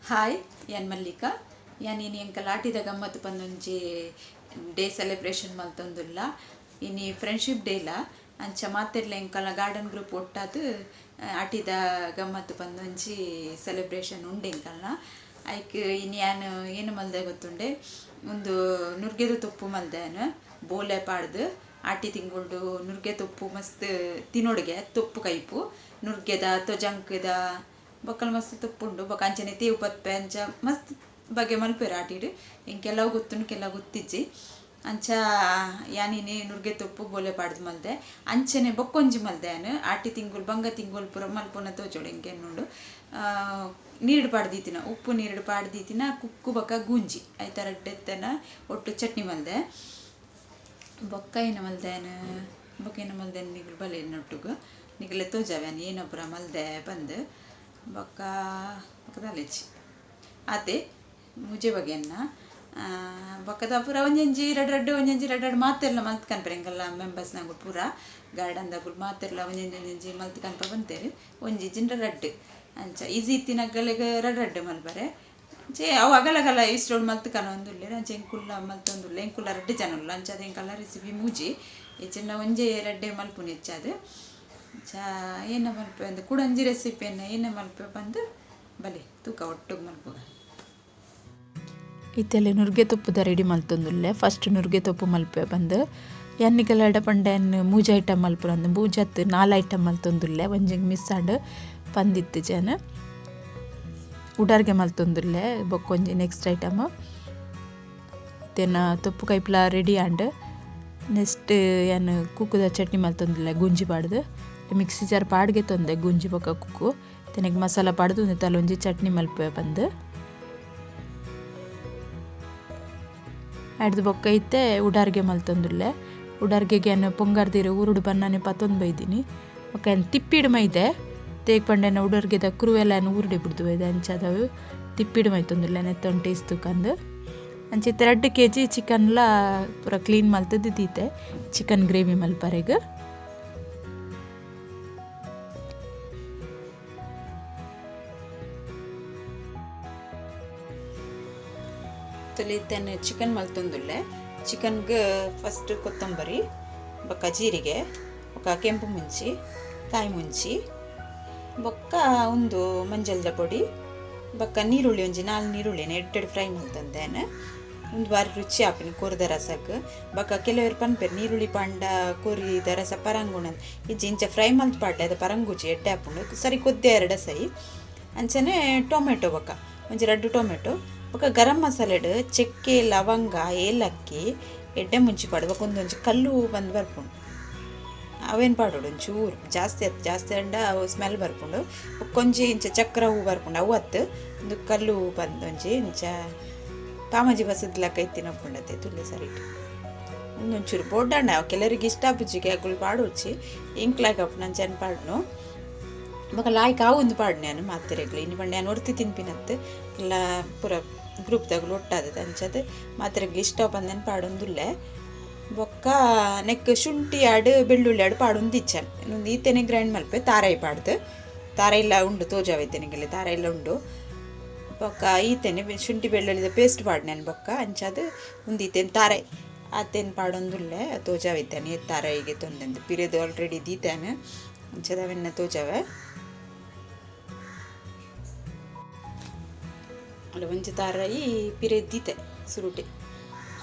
Hi, ಯಾನ್ ಮಲ್ಲಿಕಾ. ಯಾನ್ ಇನಿ ಎಂಕಲ್ ಆಟಿದ ಗಮ್ಮತ್ತು ಪಂದೊಂಜಿ ಡೇ ಸೆಲೆಬ್ರೇಷನ್ ಮಲ್ತೊಂದುಲ್ಲ. ಇನಿ ಫ್ರೆಂಡ್ಶಿಪ್ ಡೇಲ ಅಂಚ ಮಾತೆರ್ಲ ಎಂಕಲ್ನ ಗಾರ್ಡನ್ ಗ್ರೂಪ್ ಒಟ್ಟಾದ್ ಆಟಿದ ಗಮ್ಮತ್ತು ಪಂದೊಂಜಿ ಸೆಲೆಬ್ರೇಷನ್ ಉಂಡು ಎಂಕಲ್ನ. ಐಕ್ ಇನಿ ಯಾನ್ ಏನು ಮಲ್ದೆ ಗೊತ್ತುಂಡೆ, ಉಂದು ನುರ್ಗೆದ ತೊಪ್ಪು ಮಲ್ದೆ ಯಾನ್ ಬೋಲೆ ಪಾಡ್ದು. ಆಟಿ ತಿಂಗೊಳ್ಡು ನುರ್ಗೆ ತೊಪ್ಪು ಮಸ್ತ್ ತಿನೊಡುಗೆ, ತೊಪ್ಪು ಕೈಪು ನುರ್ಗೆದ ತೊಜಂಕದ ಬೊಕ್ಕಲ್ ಮಸ್ತ್ ತೊಪ್ಪುಂಡು. ಬೊಕ್ಕ ಅಂಚನೆ ತೇವು ಪತ್ಪೆ ಅಂಚ ಮಸ್ತ್ ಬಗೆ ಮಲ್ಪೆರ್ ಆಟಿಡ್. ಎಂಕ್ ಕೆಲವು ಗೊತ್ತುಂಡು ಕೆಲವು ಗೊತ್ತಿಜ್ಜಿ. ಅಂಚ ಯಾನಿನಿ ನುರ್ಗೆ ತೊಪ್ಪು ಬೋಲೆ ಪಾಡ್ದು ಮಲ್ದೆ. ಅಂಚನೆ ಬೊಕ್ಕೊಂಜಿ ಮಲ್ದೆ ಯಾನ್ ಆಟಿ ತಿಂಗೊಳು ಬಂಗ ತಿಂಗೊಳು ಪೂರ ಮಲ್ಪುನ ತೋಜೋಡು ಎಂಕ್ ಎನ್ನುಂಡು. ನೀರು ಪಾಡ್ದಿತ್ತಿನ ಉಪ್ಪು ನೀರು ಪಾಡ್ದಿತ್ತಿನ ಕುಕ್ಕು ಬೊಕ್ಕ ಗೂಂಜಿ ಐತ ರಡ್ಡೆತ್ತನ ಒಟ್ಟು ಚಟ್ನಿ ಮಲ್ದೆ. ಬೊಕ್ಕ ಏನು ಮಲ್ದೆ ಯಾನ್, ಬೊಕ್ಕ ಏನು ಮಲ್ದೆ ನಿಗುಲು ಬಲೆ ಎನ್ನೊಟ್ಟುಗು ನಿಗಲೆ ತೋಜಾವೆ ಯಾನ್ ಏನ ಪೂರ ಮಲ್ದೆ ಪಂದ್. ಬೊಕ್ಕ ಬೊಕ್ಕ ದಾಲೆಜ್ಜಿ ಆತೆ ಮೂಜೆ ಬಗೆಯನ್ನ. ಬೊಕ್ಕದ ಪೂರ ಒಂಜೊಂಜಿ ರಡ್ಡ್ ರಡ್ಡ್ ಒಂಜೊಂಜಿ ರಡ್ಡ್ ರಡ್ಡ್ ಮಾತೆರ್ಲ ಮಲ್ತ್ ಕನ್ಪೆರ್ ಎಂಕಲ್ನ ಮೆಂಬರ್ಸ್ ನಗುಲು ಪೂರ ಗಾರ್ಡನ್ದಗುಲು ಮಾತೆರ್ಲ ಒಂಜೊಂಜಿ ಒಂಜೊಂಜಿ ಮಲ್ತ್ ಕನ್ಪ ಬಂತೇರು. ಒಂಜಿ ಜಿಂಡ ರಡ್ಡ್ ಅಂಚ ಈಸಿ ಇತ್ತಿನಗಲೆಗ್ ರಡ್ಡ್ ರಡ್ಡ್ ಮಲ್ಪರೆ. ಅಂಚೆ ಅವು ಅಗಲಗಲ ಇಷ್ಟೊಡು ಮಲ್ತ್ ಕನೊಂದುಲ್ಲೆರ್. ಅಂಚೆ ಎಂಕುಲ್ಲ ಮಲ್ತೊಂದುಲ್ಲೆ, ಎಂಕುಲ್ಲ ರಡ್ಡ್ ಜನ ಉಲ್ಲ. ಅಂಚ ಎಂಕಲ್ಲ ರೆಸಿಪಿ ಮೂಜಿ ಇಜ್ಜಿಂಡ ಒಂಜೇ ರಡ್ಡೆ ಮಲ್ಪುನಿ ಹೆಚ್ಚಾದ್. ಅಂಚ ಏನ ಮಲ್ಪೆ ಅಂದ್ ಕುಡೊಂಜಿ ರೆಸಿಪಿಯನ್ನು ಏನ ಮಲ್ಪೆ ಪಂದ್ ಬಲೆ ತೂಕ ಒಟ್ಟುಗು ಮಲ್ಪುಗ. ಇತ್ತೆಲೆ ನುರ್ಗೆ ತೊಪ್ಪುದ ರೆಡಿ ಮಲ್ತೊಂದುಲ್ಲೆ. ಫಸ್ಟ್ ನುರ್ಗೆ ತೊಪ್ಪು ಮಲ್ಪೆ ಪಂದ್ ಯಾನ್ ನಿಗಲ ಪಂಡೆ ಮೂಜಿ ಐಟಮ್ ಮಲ್ಪುನಂದು, ಮೂಜತ್ತು 4 ಐಟಮ್ ಮಲ್ತೊಂದುಲ್ಲೆ. ಒಂಜಿಗ್ ಮಿಸ್ ಆಂಡ್ ಪಂದಿತ್ತು ಜನ ಉಡಾರ್ಗೆ ಮಲ್ತೊಂದುಲ್ಲೆ. ಬೊಕ್ಕೊಂಜಿ ನೆಕ್ಸ್ಟ್ ಐಟಮ್ ಇತ್ತೆನ ತೊಪ್ಪು ಕೈಪ್ಲ ರೆಡಿ ಆಂಡ್. ನೆಕ್ಸ್ಟ್ ಯಾನ್ ಕುಕ್ಕುದ ಚಟ್ನಿ ಮಲ್ತೊಂದುಲ್ಲೆ ಗುಂಜಿ ಪಾಡ್ದು. ಮಿಕ್ಸಿ ಜಾರ್ ಪಾಡ್ಗೆ ತೊಂದೆ ಗುಂಜಿ ಬೊಕ್ಕ ಕುಕ್ಕು ತೆನೆಗ್ ಮಸಾಲ ಪಾಡ್ದು ಒಂಜಿ ತಲೊಂಜಿ ಚಟ್ನಿ ಮಲ್ಪೆ ಪಂದ್. ಅಡ್ದು ಬೊಕ್ಕ ಇತ್ತೆ ಉಡಾರ್ಗೆ ಮಲ್ತೊಂದುಲ್ಲೆ. ಉಡಾರ್ಗೆಗೆ ಯಾನ್ ಪೊಂಗಾರ್ದಿರು ಊರುಡು ಬನ್ನಾನೆ ಪತ್ತೊಂದು ಬೈದಿನಿ. ಬೊಕ್ಕ ಯಾನ್ ತಿಪ್ಪಿಡು ಮೈದೆ ತೇಗ್ ಪಂಡೆನ ಉಡಾರ್ಗೆದ ಕುರುವೆಲ್ಲ ಯಾನ್ ಊರುಡೆ ಬಿಡ್ದು ಬೈದೆ. ಅಂಚಾದವು ತಿಪ್ಪಿಡು ಮೈತೊಂದುಲ್ಲೆ ನೆತ್ತೊಂದು ಟೇಸ್ಟ್ ತೂಕಂದು. ಅಂಚ ಇತ್ತೆ 2 ಕೆಜಿ ಚಿಕನ್ಲ ಪೂರ ಕ್ಲೀನ್ ಮಲ್ತದ್ದು ದೀತೆ ಚಿಕನ್ ಗ್ರೇವಿ ಮಲ್ಪರೆಗ್. ಇತ್ತೇನೆ ಚಿಕನ್ ಮಲ್ತೊಂದುಲ್ಲೆ. ಚಿಕನ್ಗೆ ಫಸ್ಟ್ ಕೊತ್ತಂಬರಿ ಬೊಕ್ಕ ಜೀರಿಗೆ ಬೊಕ್ಕ ಕೆಂಪು ಮುಂಚಿ ಕಾಯಿ ಮುಂಚಿ ಬೊಕ್ಕ ಒಂದು ಮಂಜಲ್ದ ಪೊಡಿ ಬೊಕ್ಕ ನೀರುಳ್ಳಿ ಒಂಜಿ 4 ನೀರುಳ್ಳಿನ ಎಡ್ಡೆಡ್ ಫ್ರೈ ಮಲ್ತೊಂದೇನೆ. ಒಂದು ಬಾರಿ ರುಚಿ ಆಪಿನ ಕೊರ್ದ ರಸಕ್ಕೆ. ಬೊಕ್ಕ ಕೆಲವರು ಪನ್ಪೆರ್ ನೀರುಳ್ಳಿ ಪಾಂಡ ಕೊರಿದ ರಸ ಪರಂಗುಣ ಇಜ್ಜಿ ಇಂಚ ಫ್ರೈ ಮಲ್ತ್ ಪಾಡ್ಲೆ ಅದು ಪರಂಗುಜಿ ಎಡ್ಡೆ ಆಪುಂಡು ಸರಿ ಕೊದ್ದೆ ಎರಡ ಸೈ. ಅಂಚನೆ ಟೊಮೆಟೊ ಬೊಕ್ಕ ಒಂಜಿ 2 ಟೊಮೆಟೊ ಬೊಕ್ಕ ಗರಂ ಮಸಾಲೆಡ್ ಚಕ್ಕೆ ಲವಂಗ ಏಲಕ್ಕಿ ಎಡ್ಡೆ ಮುಂಚಿ ಪಾಡು ಬೊಕ್ಕ ಒಂದೊಂಜಿ ಕಲ್ಲು ಬಂದು ಬರ್ಪುಂಡು ಅವೇನು ಪಾಡೋಡು ಒಂಚೂರು ಜಾಸ್ತಿ ಅತ್ತು ಜಾಸ್ತಿ ಅಂಡ ಅವು ಸ್ಮೆಲ್ ಬರ್ಪುಂಡು. ಬೊಕ್ಕೊಂಜಿ ಇಂಚ ಚಕ್ರ ಹೂ ಬರ್ಪುಂಡು ಅವು ಅತ್ತು ಒಂದು ಕಲ್ಲು ಹೂ ಬಂದೊಂಜಿ ಇಂಚ ಪಾಮಜಿ ಬಸದ್ಲಕ್ಕ ಇತ್ತಿನಪ್ಪುಂಡತ್ತೆ ತುಲೆ ಸರಿ ಒಂದೊಂಚೂರು ಬೋಡಾಂಡ ಅವು ಕೆಲವರಿಗೆ ಇಷ್ಟ ಆಪುಜಿಗೆ ಅಗುಲು ಪಾಡೋಚಿ ಇಂಕ್ಲಾಕ್ ಅಪ್ಪು ನಾನು ಚೆನ್ನ ಪಾಡ್ನು. ಬೊಕ್ಕ ಲಾಯ್ಕ್ ಅವು ಒಂದು ಪಾಡ್ನೆ ನಾನು ಮಾತೆರೆಗ್ಲು ಇನ್ನು ಪಂಡೆ ನಾನು ಒರ್ತಿ ತಿನ್ಪಿನತ್ತು ಎಲ್ಲ ಪೂರ ಗ್ರೂಪ್ದಾಗಲು ಒಟ್ಟಾದದ್ದು ಅಂಚದು ಮಾತೆರೆಗ್ಲು ಇಷ್ಟ ಬಂದೇನು ಪಾಡೊಂದುಲ್ಲೆ. ಬೊಕ್ಕ ನೆಕ್ ಶುಂಠಿ ಆಡು ಬೆಳ್ಳುಳ್ಳಿ ಆಡು ಪಾಡೊಂದು ಇಚ್ಛನ್ ಇನ್ನೊಂದು ಈತೆನೆ ಗ್ರೈಂಡ್ ಮಲ್ಪೆ ತಾರಾಯಿ ಪಾಡ್ದು ತಾರಾಯಿಲ್ಲ ಉಂಡು ತೋಜಾವೈತೆ ತಾರಾಯಿಲ್ಲ ಉಂಡು. ಬೊಕ್ಕ ಈತೆನೆ ಶುಂಠಿ ಬೆಳ್ಳುಳ್ಳಿದ ಪೇಸ್ಟ್ ಪಾಡ್ನೆ ಬೊಕ್ಕ ಅಂಚಾದು ಒಂದು ಈತೆನೆ ತಾರಾಯಿ ಆತೇನು ಪಾಡೊಂದುಲ್ಲೆ ತೋಜಾವೈತೇನೆ ತಾರಾಯಿಗೆ ತೊಂದೆ ಪಿರಿಯದು ಆಲ್ರೆಡಿ ದೀತಾನೆ ಅಂಚದ ಅವೆನ್ನ ತೋಜಾವೆ. ಅಲ್ಲ ಒಂಜಿ ತಾರಾಯಿ ಪಿರೆ ದೀತೆ ಸುರುಟೆ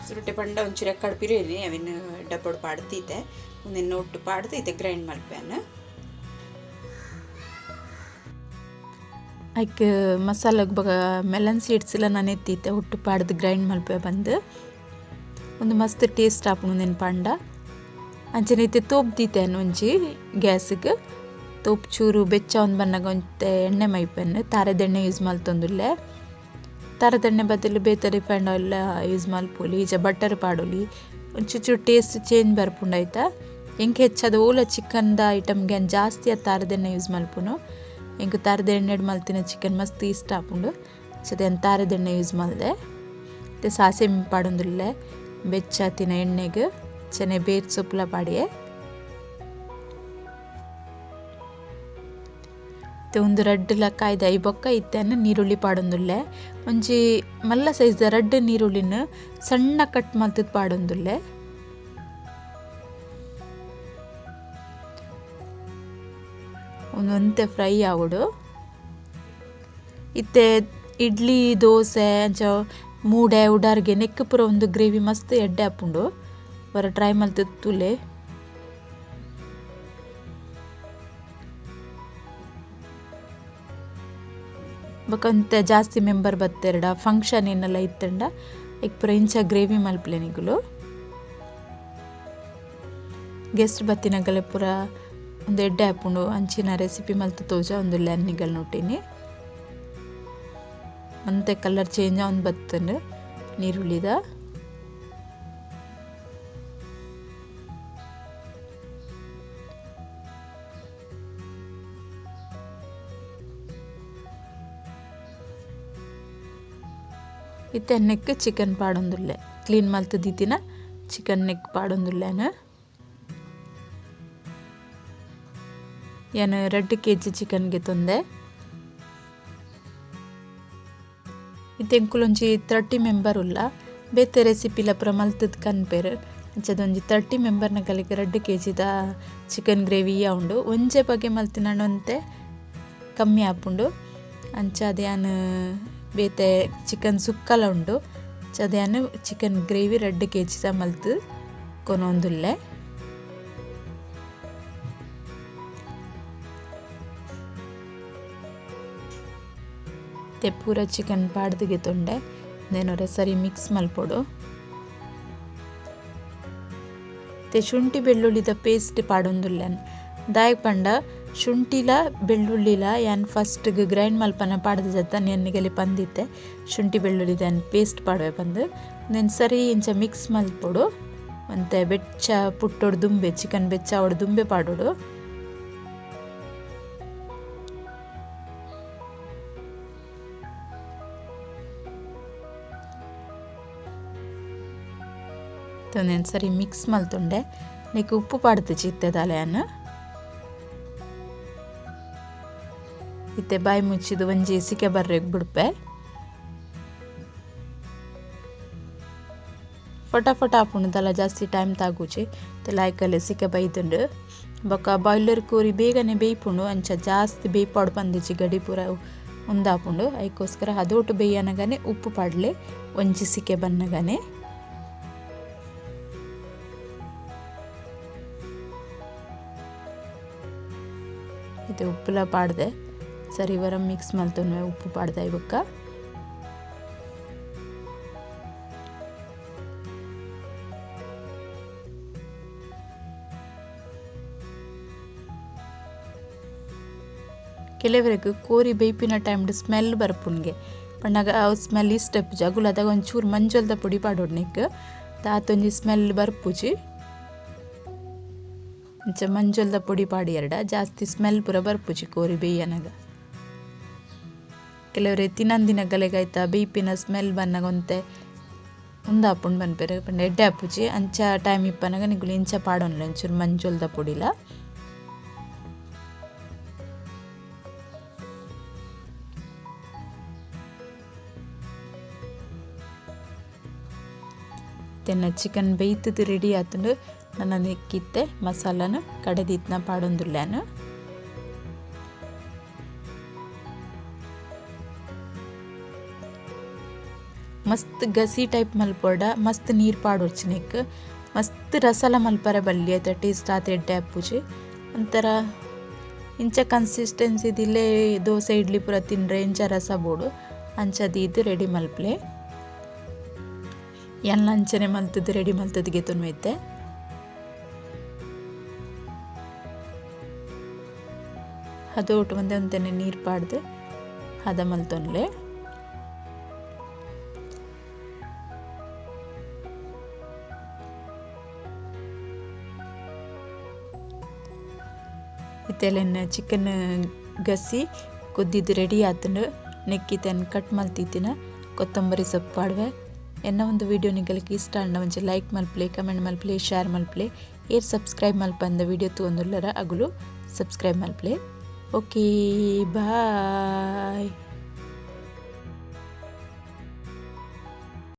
ಸುರುಟೆ ಪಂಡ ಒಂಚೂರು ಎಕ್ಕಡ್ ಪಿರೇನಿ ಅವಿನ ಡಬ್ಬಡು ಪಾಡ್ತೀತೆ ಒಂದೆನ್ನ ಒಟ್ಟು ಪಾಡ್ತೀತೆ ಗ್ರೈಂಡ್ ಮಲ್ಪೆನ. ಐಕ್ ಮಸಾಲೆಗ್ ಬೊಕ ಮೆಲನ್ ಸೀಡ್ಸ್ ಎಲ್ಲ ನಾನು ಎತ್ತೀತೆ ಒಟ್ಟು ಪಾಡ್ದು ಗ್ರೈಂಡ್ ಮಲ್ಪೆ ಬಂದು ಒಂದು ಮಸ್ತ್ ಟೇಸ್ಟ್ ಆಪುಂಡು ನೆನ್ ಪಂಡ. ಅಂಚನೆ ಇತ್ತೆ ತೋಪ್ ದೀತೆ ಒಂಜಿ ಗ್ಯಾಸ್ಗೆ ತೋಪ್ ಚೂರು ಬೆಚ್ಚ ಒಂದು ಬನ್ನಾಗ ಒಂತೆ ಎಣ್ಣೆ ಮೈಪೆನ್ ತಾರೆದೆಣ್ಣೆ ಯೂಸ್ ಮಲ್ತೊಂದುಲ್ಲೆ. ತಾರೆದೆಣ್ಣೆ ಬದಲು ಬೇತೆ ರಿಫೈಂಡ್ ಆಯಿಲ್ ಯೂಸ್ ಮಲ್ಪೊಲಿ ಇಜ ಬಟರ್ ಪಾಡೊಲಿ ಒಂಚೂರು ಟೇಸ್ಟ್ ಚೇಂಜ್ ಬರ್ಪುಂಡು ಆಯ್ತಾ. ಎಂಕ್ ಹೆಚ್ಚಾದ ಓಲ ಚಿಕನ್ದ ಐಟಮ್ಗೆ ಜಾಸ್ತಿ ಆ ತಾರೆದೆಣ್ಣೆ ಯೂಸ್ ಮಲ್ಪುನು. ಎಂಕ್ ತಾರೆದೆಣ್ಣೆಡ್ ಮಲ್ತಿನ ಚಿಕನ್ ಮಸ್ತ್ ಇಷ್ಟ ಆಪುಂಡು ಅಂಚದ ತಾರೆದೆಣ್ಣೆ ಯೂಸ್ ಮಲ್ದೆ. ಮತ್ತೆ ಸಾಸಿವೆ ಪಾಡೊಂದುಲ್ಲೆ ಬೆಚ್ಚಾತಿನ ಎಣ್ಣೆಗ್ ಚೆನೆ ಬೇರ್ ಸೊಪ್ಪುಲ ಪಾಡಿಯೆ. ಒಂದು ರಡ್ಡುಲ ಕಾಯ್ದ ಈ ಬೊಕ್ಕ ಇತ್ತೆನ ನೀರುಳ್ಳಿ ಪಾಡೊಂದುಲ್ಲೆ ಒಂಜಿ ಮಲ್ಲ ಸೈಜ್ ದ ರಡ್ಡು ನೀರುಳ್ಳಿನ ಸಣ್ಣ ಕಟ್ ಮಲ್ತದ್ ಪಾಡೊಂದುಲ್ಲೆ ಒಂದೊಂತೆ ಫ್ರೈ ಆವೊಡು ಇತ್ತೆ ಇಡ್ಲಿ ದೋಸೆ ಅಂಚ ಮೂಡೆ ಉಡಾರ್ಗೆ ನೆಕ್ ಪೂರ ಒಂದು ಗ್ರೇವಿ ಮಸ್ತ್ ಎಡ್ಡೆ ಆಪುಂಡು ವರ ಟ್ರೈ ಮಲ್ತದ್ ತೂಲೆ ಬೊಕ ಜಾಸ್ತಿ ಮೆಂಬರ್ ಬತ್ತೆರಡ ಫಂಕ್ಷನ್ ಏನೆಲ್ಲ ಇತ್ತಂಡ ಇಕ್ ಪೂರ ಇಂಚ ಗ್ರೇವಿ ಮಲ್ಪಲೆ ನಿಗುಲು ಗೆಸ್ಟ್ ಬತ್ತಿನಗಲೆ ಪೂರ ಒಂದು ಎಡ್ಡೆ ಆಪುಂಡು ಅಂಚಿನ ರೆಸಿಪಿ ಮಲ್ತು ತೋಜ ಒಂದು ಲ್ಯಾನ್ನಿಗಲ್ ನೋಟಿನಿ ಅಂತೆ ಕಲರ್ ಚೇಂಜ್ ಆವೊಂದು ಬತ್ತುಂಡು ನೀರುಳ್ಳಿದ ಇತ್ತೆ ನೆಕ್ ಚಿಕನ್ ಪಾಡೊಂದುಲ್ಲೆ ಕ್ಲೀನ್ ಮಲ್ತು ದೀತಿನ ಚಿಕನ್ ನೆಕ್ ಪಾಡೊಂದುಲ್ಲೆನ ಯಾನ್ 2 ಕೆಜಿ ಚಿಕನ್ ಗೆ ತೊಂದೆ ಇತ್ತೆ ಎಂಕುಲೊಂಜಿ 30 ಮೆಂಬರ್ ಉಲ್ಲ ಬೇತೆ ರೆಸಿಪಿಲ ಪೂರ ಮಲ್ತದ್ ಕನ್ಪೆರ್ ಅಂಚದೊಂಜಿ 30 ಮೆಂಬರ್ನ ಕಲಿಕ್ 2 ಕೆಜಿದ ಚಿಕನ್ ಗ್ರೇವಿ ಉಂಡು ಒಂಜೆ ಬಗೆ ಮಲ್ತಿನ ಒಂತೆ ಕಮ್ಮಿ ಆಪುಂಡು ಅಂಚ ಯಾನ್ ಬೇತೆ ಚಿಕನ್ ಸುಕ್ಕಲ ಉಂಡು ಅಂಚ ಚಿಕನ್ ಗ್ರೇವಿ 2 ಕೆಜಿದ ಮಲ್ತು ಕೊನೊಂದುಲ್ಲೆ ಪೂರ ಚಿಕನ್ ಪಾಡ್ದಿಗೆ ತೊಂಡೆ ನೇನೊರೆ ಸರಿ ಮಿಕ್ಸ್ ಮಲ್ಪೊಡು ತೆ ಶುಂಠಿ ಬೆಳ್ಳುಳ್ಳಿದ ಪೇಸ್ಟ್ ಪಾಡೊಂದುಲ್ಲೆನ್ ದಾಯೆಗ್ ಪಂಡ ಶುಂಠಿಲ ಬೆಳ್ಳುಳ್ಳಿಲ ಯಾನ್ ಫಸ್ಟ್ ಗ್ರೈಂಡ್ ಮಲ್ಪನ ಪಾಡ್ದ ಜತ್ತ ನೆನ್ನಿಗಲಿ ಪಂದಿತ್ತೆ ಶುಂಠಿ ಬೆಳ್ಳುಳ್ಳಿದ ಯಾನ್ ಪೇಸ್ಟ್ ಪಾಡುವೆ ಪಂದ್ ನೆನ್ ಸರಿ ಇಂಚ ಮಿಕ್ಸ್ ಮಲ್ಪೊಡು ಒಂತೆ ಬೆಚ್ಚ ಪುಟ್ಟೊಡು ದುಂಬೆ ಚಿಕನ್ ಬೆಚ್ಚ ಅವಡು ದುಂಬೆ ಪಾಡೊಡು నేను ಸರಿ ಮಿಕ್ಸ್ ಮಲ್ತುಂಡೆ ನೀಕು ಉಪ್ಪು ಪಾಡ್ದು ಇತ್ತೆದಾಲೆ ಇತ್ತೆ ಬಾಯಿ ಮುಚ್ಚಿದು ಒಂಜಿ ಸಿಕೆ ಬರ್ರೆಗ್ ಬಿಡ್ಪೆ ಫಟಾಫಟ ಆಪುಂಡು ಜಾಸ್ತಿ ಟೈಮ್ ತಾಗುಜಿ ಲಾಯ್ಕಲೆ ಸಿಕೆ ಬೈದುಂಡು ಬೊಕ್ಕ ಬಾಯ್ಲರ್ ಕೋರಿ ಬೇಗನೆ ಬೇಯ್ಪುಂಡು ಅಂಚ ಜಾಸ್ತಿ ಬೇಯ್ಪಾಡು ಪಂದಿಜಿ ಗಡಿ ಪೂರ ಉಂದಾಪುಂಡು ಐಕೋಸ್ಕರ ಅದೋಟು ಬೇಯನಗನೆ ಉಪ್ಪು ಪಾಡ್ಲೆ ಒಂಜಿ ಸಿಕೆ ಬನ್ನಗನೆ ಇದು ಉಪ್ಪುಲ ಪಾಡ್ದೆ ಸರಿ ವರ ಮಿಕ್ಸ್ ಮಲ್ತೊನ್ವೆ ಉಪ್ಪು ಪಾಡ್ದೆ ಇಬೊಕ್ಕ ಕೆಲವರೆಗ್ ಕೋರಿ ಬೇಯ್ಪಿನ ಟೈಮ್ಡ್ ಸ್ಮೆಲ್ ಬರ್ಪುಂಡ್ಗೆ ಪಂಡಾಗ ಅವು ಸ್ಮೆಲ್ ಇಷ್ಟ ಇಪ್ಪುಜಿ ಅಗುಲು ಅದಾಗ ಒಂಚೂರು ಮಂಜೊಲ್ದ ಪೊಡಿ ಪಾಡೊಡು ನೆಕ್ ತಾತೊಂಜಿ ಸ್ಮೆಲ್ ಬರ್ಪುಜಿ ಅಂಚ ಮಂಜೊಲ್ದ ಪೊಡಿ ಪಾಡಿಯರ್ಡ ಜಾಸ್ತಿ ಸ್ಮೆಲ್ ಪೂರ ಬರ್ಪುಜಿ ಕೋರಿ ಬೇಯನಗ ಕೆಲವರೆ ತಿನಂದಿನ ಗಲೆಗಾಯ್ತ ಬೇಯ್ಪಿನ ಸ್ಮೆಲ್ ಬನ್ನಗ ಒಂತೆ ಉಂದಾಪುಂಡು ಪನ್ಪೆರ್ ಪಂಡ ಎಡ್ಡೆ ಆಪುಜಿ ಅಂಚ ಟೈಮ್ ಇಪ್ಪನಗ ನಿಕುಲು ಇಂಚ ಪಾಡೊನ್ಲೆ ಒಂಚೂರು ಮಂಜೊಲ್ದ ಪೊಡಿಲ ತೆನ್ನ ಚಿಕನ್ ಬೇಯ್ತದ ರೆಡಿ ಆತುಂಡು ನನ್ನ ನೆಕ್ಕಿತ್ತೆ ಮಸಾಲಾನ ಕಡೆದಿತ್ನ ಪಾಡೊಂದುಲ್ಲೆನು ಮಸ್ತ್ ಗಸಿ ಟೈಪ್ ಮಲ್ಪೊಡ ಮಸ್ತ್ ನೀರು ಪಾಡೊಡ್ಚಿ ನೆಕ್ ಮಸ್ತ್ ರಸಲ ಮಲ್ಪರೆ ಬಲ್ಲಿ ಆಯ್ತ ಟೇಸ್ಟ್ ಆತ ಎಡ್ಡೆ ಆಪುಜಿ ಒಂಥರ ಇಂಚ ಕನ್ಸಿಸ್ಟೆನ್ಸಿ ದಿಲ್ಲೇ ದೋಸೆ ಇಡ್ಲಿ ಪೂರ ತಿಂಡ್ರೆ ಇಂಚ ರಸ ಬೋಡು ಅಂಚ ದೀದ್ ರೆಡಿ ಮಲ್ಪಲೆ ಎಲ್ಲ ಅಂಚನೆ ಮಲ್ತದ್ದು ರೆಡಿ ಮಲ್ತದ್ದು ಗೆತೊನ್ವೆ ಇತ್ತೆ ಅದು ಒಟ್ಟು ಒಂದೇ ಒಂತೆನೆ ನೀರು ಪಾಡ್ದು ಹದ ಮಲ್ತೊನ್ಲೆ ಇತ್ತೆಲೆನ್ ಚಿಕನ್ ಗಸಿ ಕೊದ್ದಿದ್ದು ರೆಡಿ ಆತುಂಡು ನೆಕ್ಕಿತೆನ್ ಕಟ್ ಮಲ್ತಿತ್ತಿನ ಕೊತ್ತಂಬರಿ ಸೊಪ್ಪು ಪಾಡುವೆ. ಎನ್ನ ಒಂದು ವಿಡಿಯೋ ನಿಗಲಿಗೆ ಇಷ್ಟ ಅಂಡ ಒಂಜಿ ಲೈಕ್ ಮಲ್ಪಲೆ, ಕಮೆಂಟ್ ಮಲ್ಪಲೆ, ಶೇರ್ ಮಲ್ಪಲೆ, ಏರ್ ಸಬ್ಸ್ಕ್ರೈಬ್ ಮಲ್ಪಂದ ವಿಡಿಯೋ ತೂವೊಂದುಲ್ಲರ ಅಗುಲು ಸಬ್ಸ್ಕ್ರೈಬ್ ಮಲ್ಪಲೆ. Okay, boy.